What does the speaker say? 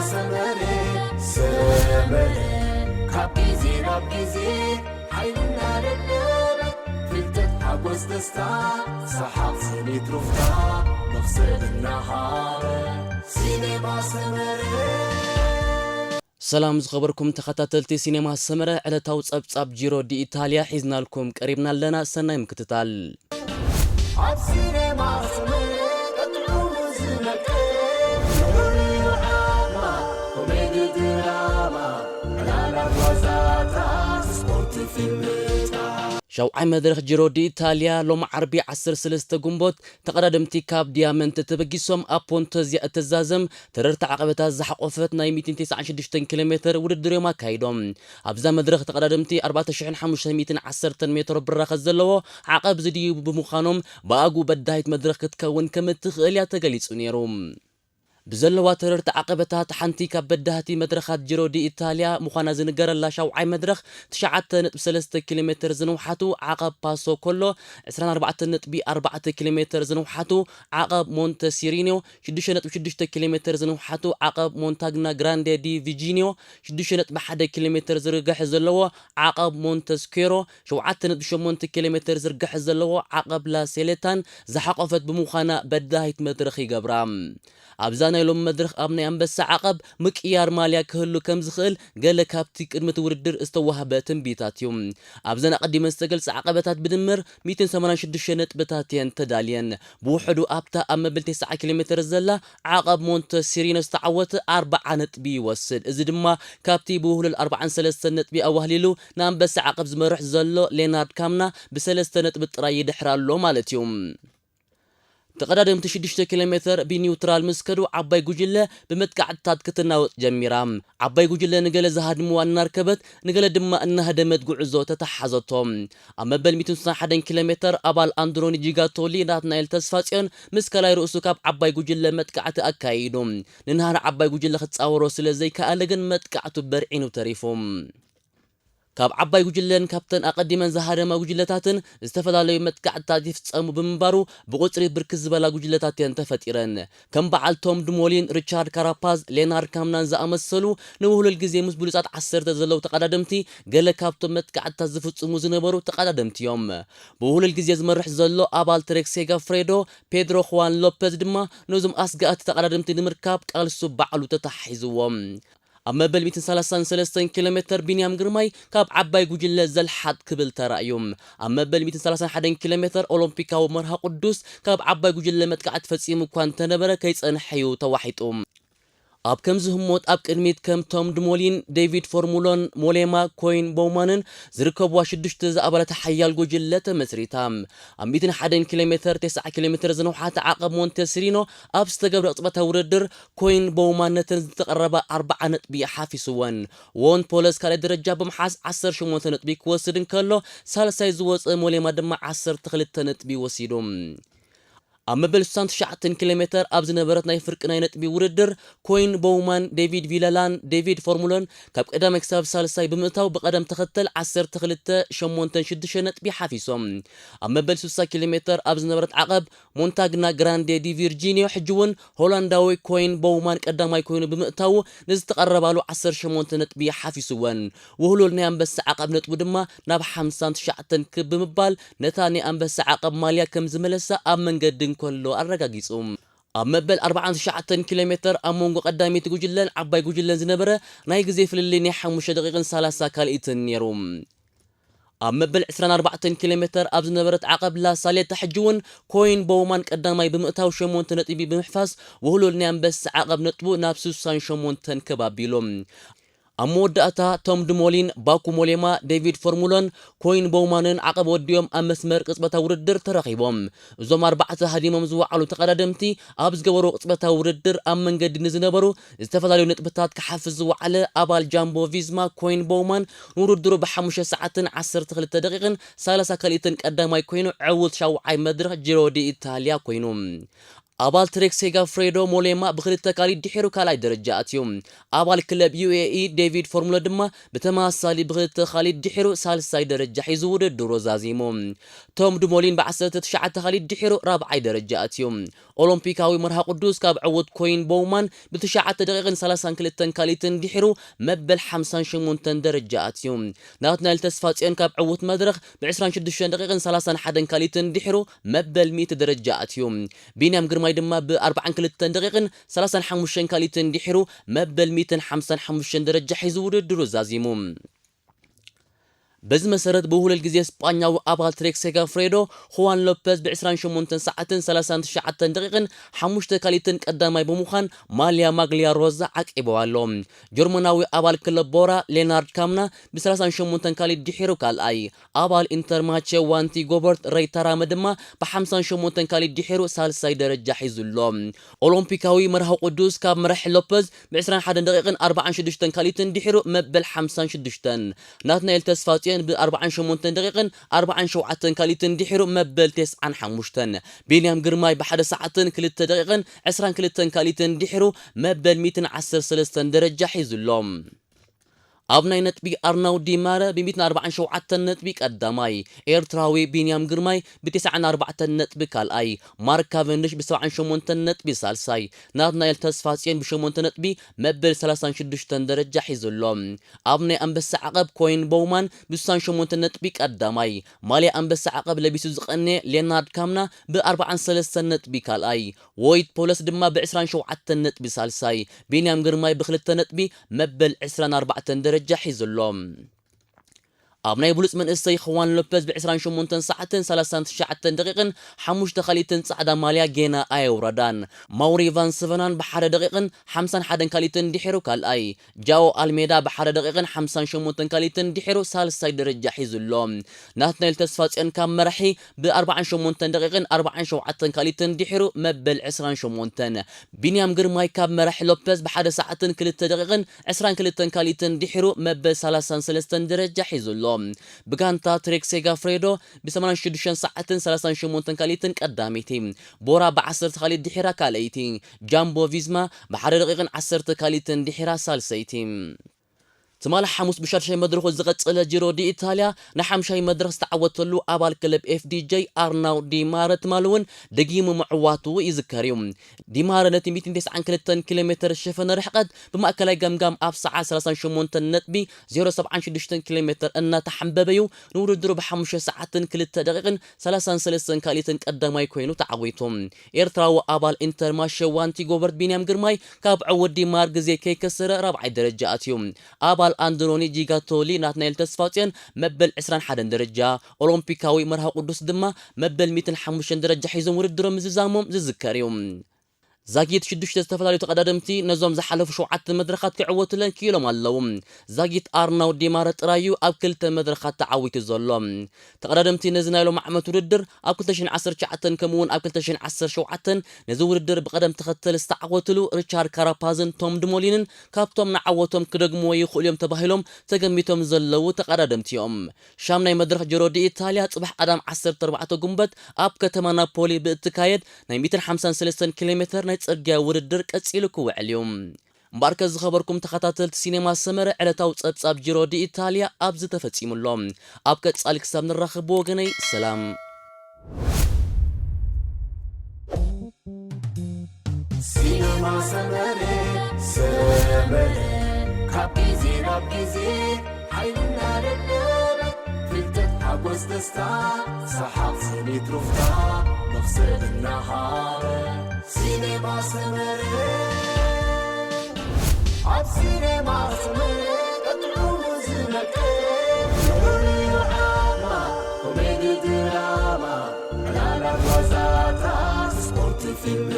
ሰመረ ሰመረ ካብ ግዜ ናብ ግዜ ሓይልና ደለበ ፍልጠት ሓጎስ ደስታ ሰሓቕ ስኒት ሩፍታ መኽሰብ እናሃረ ሲኔማ ሰመረ። ሰላም ዝኸበርኩም ተኸታተልቲ ሲኔማ ሰመረ፣ ዕለታዊ ጸብጻብ ጂሮ ዲ ኢታልያ ሒዝናልኩም ቀሪብና ኣለና። ሰናይ ምክትታል። ኣብ ሲኔማ ሰመረ ቀጥዑ ዝነቀ ኮሜዲ ድራማ ዕላላት ዋዛታት ስፖርት ፊልምታት ሻውዓይ መድረኽ ጂሮ ዲ ኢታልያ ሎም ዓርቢ ዓሰርተ ሰለስተ ጉንቦት ተቐዳደምቲ ካብ ዲያመንት ተበጊሶም ኣብ ፖንቶዚያ እተዛዘም ተረርቲ ዓቐበታት ዝሓቆፈት ናይ ሚእትን ተስዓን ሽዱሽተን ኪሎ ሜትር ውድድር እዮም ኣካይዶም። ኣብዛ መድረኽ ተቐዳደምቲ ኣርባዕተ ሽሕን ሓሙሽተ ሚእትን ዓሰርተን ሜትሮ ብራኸ ዘለዎ ዓቐብ ዝድይቡ ብምዃኖም ብኣግኡ በዳሂት መድረኽ ክትከውን ከም እትኽእል እያ ተገሊጹ ነይሩ። ብዘለዋ ተረርቲ ዓቐበታት ሓንቲ ካብ በዳህቲ መድረኻት ጂሮ ዲ ኢታልያ ምዃና ዝንገረላ ሻውዓይ መድረኽ ትሽዓተ ነጥቢ ሰለስተ ኪሎ ሜትር ዝንውሓቱ ዓቐብ ፓሶ ኮሎ፣ ዕስራን ኣርባዕተን ነጥቢ ኣርባዕተ ኪሎ ሜትር ዝንውሓቱ ዓቐብ ሞንተ ሲሪኒዮ፣ ሽዱሽተ ነጥቢ ሽዱሽተ ኪሎ ሜትር ዝንውሓቱ ዓቐብ ሞንታግና ግራንዴ ዲ ቪጂኒዮ፣ ሽዱሽተ ነጥቢ ሓደ ኪሎ ሜትር ዝርግሐ ዘለዎ ዓቐብ ሞንተ ስኩዌሮ፣ ሸውዓተ ነጥቢ ሸሞንተ ኪሎ ሜትር ዝርግሐ ዘለዎ ዓቐብ ላ ሴሌታን ዝሓቆፈት ብምዃና በዳሂት መድረኽ ይገብራ። ኣብዛ ናይ ሎሚ መድረኽ ኣብ ናይ ኣንበሳ ዓቐብ ምቅያር ማልያ ክህሉ ከም ዝኽእል ገለ ካብቲ ቅድሚ እቲ ውድድር ዝተዋህበ ትንቢታት እዩ። ኣብዘን ኣቐዲመን ዝተገልጸ ዓቐበታት ብድምር ሚእትን ሰማንያን ሽዱሽተ ነጥብታት እየን ተዳልየን። ብውሕዱ ኣብታ ኣብ መበል ተስዓ ኪሎ ሜትር ዘላ ዓቐብ ሞንተ ሲሪኖ ዝተዓወተ ኣርብዓ ነጥቢ ይወስድ። እዚ ድማ ካብቲ ብውህሉል ኣርብዓን ሰለስተን ነጥቢ ኣዋህሊሉ ንኣንበሳ ዓቐብ ዝመርሕ ዘሎ ሌናርድ ካምና ብሰለስተ ነጥቢ ጥራይ ይድሕር ኣሎ ማለት እዩ። ተቐዳደምቲ ሽዱሽተ ኪሎ ሜትር ብኒውትራል ምስ ከዱ ዓባይ ጉጅለ ብመጥቃዕትታት ክትናወጥ ጀሚራ። ዓባይ ጉጅለ ንገለ ዝሃድምዋ እናርከበት ንገለ ድማ እናሃደመት ጉዕዞ ተተሓዘቶ። ኣብ መበል ሚእትን ስሳን ሓደን ኪሎ ሜትር ኣባል ኣንድሮኒ ጂጋቶሊ ናትናኤል ተስፋጽዮን ምስ ካልኣይ ርእሱ ካብ ዓባይ ጉጅለ መጥቃዕቲ ኣካይዱ። ንንሃር ዓባይ ጉጅለ ክጻወሮ ስለ ዘይከኣለ ግን መጥቃዕቱ በርዒኑ ተሪፉ። ካብ ዓባይ ጉጅለን ካብተን ኣቐዲመን ዝሃደማ ጉጅለታትን ዝተፈላለዩ መጥቃዕትታት ይፍጸሙ ብምንባሩ ብቑጽሪ ብርክት ዝበላ ጉጅለታት እየን ተፈጢረን። ከም በዓል ቶም ድሞሊን፣ ሪቻርድ ካራፓዝ፣ ሌናርድ ካምናን ዝኣመሰሉ ንውህሉል ግዜ ምስ ብሉጻት ዓሰርተ ዘለዉ ተቐዳደምቲ ገለ ካብቶም መጥቃዕትታት ዝፍጽሙ ዝነበሩ ተቐዳደምቲ እዮም። ብውህሉል ግዜ ዝመርሕ ዘሎ ኣባል ትሬክ ሴጋፍሬዶ ፔድሮ ሁዋን ሎፐዝ ድማ ነዞም ኣስጋእቲ ተቐዳደምቲ ንምርካብ ቃልሱ ባዕሉ ተታሒዝዎም። ኣብ መበል ሚእትን ሰላሳን ሰለስተን ኪሎ ሜትር ቢንያም ግርማይ ካብ ዓባይ ጉጅለ ዘልሓጥ ክብል ተራእዩ። ኣብ መበል ሚእትን ሰላሳን ሓደን ኪሎ ሜትር ኦሎምፒካዊ መርሃ ቅዱስ ካብ ዓባይ ጉጅለ መጥቃዕቲ ፈጺሙ እኳ እንተነበረ ከይጸንሐ እዩ ተዋሒጡ። ኣብ ከምዚ ህሞት ኣብ ቅድሚት ከም ቶም ድሞሊን፣ ዴቪድ ፎርሙሎን፣ ሞሌማ ኮይን ቦውማንን ዝርከብዋ ሽዱሽተ ዝኣባላታ ሓያል ጉጅለ ተመስሪታ። ኣብ ሚእትን ሓደን ኪሎ ሜትር ተስዓ ኪሎ ሜትር ዝነውሓት ዓቐብ ሞንቴ ሲሪኖ ኣብ ዝተገብረ ቅጽበታዊ ውድድር ኮይን ቦውማን ነተን ዝተቐረባ ኣርብዓ ነጥቢ ሓፊስወን። ዎን ፖለስ ካልኣይ ደረጃ ብምሓዝ ዓሰርተ ሸሞንተ ነጥቢ ክወስድ እንከሎ ሳልሳይ ዝወፀ ሞሌማ ድማ ዓሰርተ ክልተ ነጥቢ ወሲዱ። ኣብ መበል ስሳን ትሽዓተን ኪሎ ሜትር ኣብ ዝነበረት ናይ ፍርቂ ናይ ነጥቢ ውድድር ኮይን ቦውማን፣ ዴቪድ ቪለላን ዴቪድ ፎርሙሎን ካብ ቀዳማይ ክሳብ ሳልሳይ ብምእታው ብቐደም ተኸተል ዓሰርተ ክልተ፣ ሸሞንተን ሽዱሽተን ነጥቢ ሓፊሶም። ኣብ መበል ስሳ ኪሎ ሜትር ኣብ ዝነበረት ዓቐብ ሞንታግና ግራንዴ ዲ ቪርጂኒዮ ሕጂ እውን ሆላንዳዊ ኮይን ቦውማን ቀዳማይ ኮይኑ ብምእታዉ ንዝተቐረባሉ ዓሰርተ ሸሞንተ ነጥቢ ሓፊስወን። ውህሉል ናይ ኣንበሳ ዓቐብ ነጥቡ ድማ ናብ ሓምሳን ትሽዓተን ክብ ብምባል ነታ ናይ ኣንበሳ ዓቐብ ማልያ ከም ዝመለሳ ኣብ መንገዲ እንከሎ ኣረጋጊጹ። ኣብ መበል ኣርባዓን ትሽዓተን ኪሎ ሜትር ኣብ መንጎ ቀዳመይቲ ጉጅለን ዓባይ ጉጅለን ዝነበረ ናይ ግዜ ፍልልይ ናይ ሓሙሽተ ደቂቕን ሰላሳ ካልኢትን ነይሩ። ኣብ መበል ዕስራን ኣርባዕተን ኪሎ ሜትር ኣብ ዝነበረት ዓቐብ ላ ሳሌታ ሕጂ እውን ኮይን ቦውማን ቀዳማይ ብምእታው ሸሞንተ ነጥቢ ብምሕፋስ ውህሉል ናይ ኣንበሳ ዓቐብ ነጥቡ ናብ ስሳን ሸሞንተን ከብ ኣቢሉ። ኣብ መወዳእታ ቶም ድሞሊን፣ ባኩ ሞሌማ፣ ዴቪድ ፎርሙሎን ኮይን ቦውማንን ዓቐብ ወዲኦም ኣብ መስመር ቅጽበታዊ ውድድር ተረኺቦም። እዞም ኣርባዕተ ሃዲሞም ዝወዓሉ ተቐዳደምቲ ኣብ ዝገበርዎ ቅጽበታዊ ውድድር ኣብ መንገዲ ንዝነበሩ ዝተፈላለዩ ነጥብታት ክሓፍስ ዝወዓለ ኣባል ጃምቦ ቪዝማ ኮይን ቦውማን ንውድድሩ ብሓሙሽተ ሰዓትን ዓሰርተ ክልተ ደቂቕን ሰላሳ ካልኢትን ቀዳማይ ኮይኑ ዕዉት ሻውዓይ መድረኽ ጂሮ ዲ ኢታልያ ኮይኑ። ኣባል ትሬክ ሴጋፍሬዶ ሞሌማ ብክልተ ካሊድ ድሒሩ ካልኣይ ደረጃ ኣትዩ። ኣባል ክለብ ዩ ኤ ኢ ዴቪድ ፎርሙለ ድማ ብተመሳሳሊ ብክልተ ካሊድ ድሒሩ ሳልሳይ ደረጃ ሒዙ ውድድሩ ዛዚሙ። ቶም ዱሞሊን ብ19 ካሊድ ድሒሩ ራብዓይ ደረጃ ኣትዩ። ኦሎምፒካዊ መርሃ ቅዱስ ካብ ዕዉት ኮይን ቦውማን ብ9 ደቂቕን 32 ካሊትን ድሒሩ መበል 58 ደረጃ ኣትዩ። ናትናኤል ተስፋጽዮን ካብ ዕዉት መድረኽ ብ26 ደቂቕን 31 ካሊትን ድሒሩ መበል ሚእቲ ደረጃ ኣትዩ። ቢንያም ግርማይ ድማ ብ42 ደቂቕን 35 ካሊትን ድሒሩ መበል ሚእትን ሓምሳን ሓሙሽተን ደረጃ ሒዙ ውድድሩ ዛዚሙ። በዚ መሰረት ብውህሉል ግዜ ስጳኛዊ ኣባል ትሬክ ሴጋፍሬዶ፣ ሁዋን ሎፐዝ ብ28 ሰዓትን 39 ደቂቕን ሓሙሽተ ካሊትን ቀዳማይ ብምዃን ማልያ ማግልያ ሮዛ ዓቂቡ ኣሎ። ጀርመናዊ ኣባል ክለብ ቦራ ሌናርድ ካምና ብ38 ካሊት ድሒሩ ካልኣይ፣ ኣባል ኢንተር ማቼ ዋንቲ ጎበርት ረይታራመ ድማ ብ58 ካሊት ድሒሩ ሳልሳይ ደረጃ ሒዙ ኣሎ። ኦሎምፒካዊ መርሃዊ ቅዱስ ካብ መራሒ ሎፐዝ ብ21 ደቂቕን 46 ካሊትን ድሒሩ መበል 56፣ ናትናኤል ተስፋጽዮን ብ48 ደቂቕን 47 ካሊትን ድሒሩ መበል 95፣ ቢንያም ግርማይ ብ ሓደ ሰዓትን ክልተ ደቂቕን 22 ካሊትን ድሒሩ መበል 113 ደረጃ ሒዙ ኣሎ። ኣብ ናይ ነጥቢ ኣርናው ዲማረ ብ147 ነጥቢ ቀዳማይ፣ ኤርትራዊ ቢንያም ግርማይ ብ94 ነጥቢ ካልኣይ፣ ማርክ ካቨንድሽ ብ78 ነጥቢ ሳልሳይ፣ ናትናኤል ተስፋጽዮን ብ8 ነጥቢ መበል 36 ደረጃ ሒዙ ኣሎ። ኣብ ናይ ኣንበሳ ዓቐብ ኮይን ቦውማን ብ68 ነጥቢ ቀዳማይ፣ ማልያ ኣንበሳ ዓቐብ ለቢሱ ዝቐነ ሌናርድ ካምና ብ43 ነጥቢ ካልኣይ፣ ዎይት ፖለስ ድማ ብ27 ነጥቢ ሳልሳይ፣ ቢንያም ግርማይ ብክልተ ነጥቢ መበል 24 ደረጃ ሒዙ ኣሎ። ኣብ ናይ ብሉጽ መንእሰይ ኽዋን ሎፐዝ ብ28 ሰዓትን 39 ደቂቕን ሓሙሽተ ካሊትን ጻዕዳ ማልያ ጌና ኣየውረዳን። ማውሪ ቫን ስቨናን ብሓደ ደቂቕን ሓምሳን ሓደን ካሊትን ድሒሩ ካልኣይ፣ ጃኦ ኣልሜዳ ብሓደ ደቂቕን ሓምሳን ሸሞንተን ካሊትን ድሒሩ ሳልሳይ ደረጃ ሒዙ ኣሎ። ናትናኤል ተስፋጽዮን ካብ መራሒ ብ48 ደቂቕን 47 ካሊትን ድሒሩ መበል 28፣ ቢንያም ግርማይ ካብ መራሒ ሎፐዝ ብሓደ ሰዓትን ክልተ ደቂቕን 22 ካሊትን ድሒሩ መበል 33 ደረጃ ሒዙ ኣሎ። ብጋንታ ትሬክ ሴጋፍሬዶ ብ86 ሰዓትን 38 ካሊትን ቀዳመይቲ፣ ቦራ ብ10 ካሊት ድሒራ ካልኣይቲ፣ ጃምቦ ቪዝማ ብሓደ ደቂቕን 10 ካሊትን ድሒራ ሳልሰይቲ። ትማሊ ሓሙስ ብሻድሻይ መድረኹ ዝቐጸለ ጂሮ ዲ ኢታልያ ንሓምሻይ መድረኽ ዝተዓወተሉ ኣባል ክለብ ኤፍ ዲ ጄ ኣርናው ዲማረ ትማሊ እውን ደጊሙ ምዕዋቱ ይዝከር እዩ። ዲማረ ነቲ 192 ኪሎ ሜትር ዝሸፈነ ርሕቀት ብማእከላይ ገምጋም ኣብ ሰዓት 38 ነጥቢ 076 ኪሎ ሜትር እናተሓንበበ እዩ ንውድድሩ ብሓሙሽተ ሰዓትን ክልተ ደቂቕን 33 ካሊትን ቀዳማይ ኮይኑ ተዓዊቱ። ኤርትራዊ ኣባል ኢንተር ማሸ ዋንቲ ጎበርት ቢንያም ግርማይ ካብ ዕውት ዲማር ግዜ ከይከሰረ ራብዓይ ደረጃ ኣትዩ። ኣባል ኣንድሮኒ ጂጋቶሊ ናትናኤል ተስፋጽዮን መበል 21 ደረጃ፣ ኦሎምፒካዊ መርሃ ቅዱስ ድማ መበል 105 ደረጃ ሒዞም ውድድሮም ምዝዛሞም ዝዝከር እዩ። ዛጊት ሽዱሽተ ዝተፈላለዩ ተቐዳደምቲ ነዞም ዝሓለፉ ሸውዓተ መድረኻት ክዕወቱለን ክኢሎም ኣለዉ። ዛጊት ኣርናው ዲማረ ጥራይ እዩ ኣብ ክልተ መድረኻት ተዓዊቱ ዘሎ። ተቐዳደምቲ ነዚ ናይ ሎም ዓመት ውድድር ኣብ 2019 ከምኡ እውን ኣብ 2017 ነዚ ውድድር ብቐደም ተኸተል ዝተዓወትሉ ሪቻርድ ካራፓዝን ቶም ድሞሊንን ካብቶም ንዓወቶም ክደግምዎ ይኽእሉ እዮም ተባሂሎም ተገሚቶም ዘለዉ ተቐዳደምቲ እዮም። ሻምናይ መድረኽ ጂሮ ዲ ኢታልያ ጽባሕ ቀዳም 14 ጉንበት ኣብ ከተማ ናፖሊ ብእትካየድ ናይ 153 ኪሎ ሜትር ናይ ጽርግያ ውድድር ቀጺሉ ክውዕል እዩ። እምበኣርከ ዝኸበርኩም ተኸታተልቲ ሲኔማ ሰመረ ዕለታዊ ጸብጻብ ጂሮ ዲ ኢታልያ ኣብዚ ተፈጺሙ ኣሎ። ኣብ ቀጻሊ ክሳብ ንራኸብ ብወገነይ ሰላም። ሲኔማ ሰመረ፣ ሰመረ፣ ካብ ግዜ ናብ ግዜ ሓይልና ደለበ፣ ፍልጠት፣ ሓጎስ፣ ደስታ፣ ሰሓቕ፣ ስኒት፣ ሩፍታ፣ መኽሰብ እናሃበ። ሲኔማ ሰመረ፣ ኣብ ሲኔማ ሰመረ፣ ቀጥዑ ዝነቀ፣ ፍሉይ ዓማ፣ ኮሜዲ፣ ድራማ፣ ዕላላት፣ ዋዛታት፣ ስፖርት፣ ፊልም፣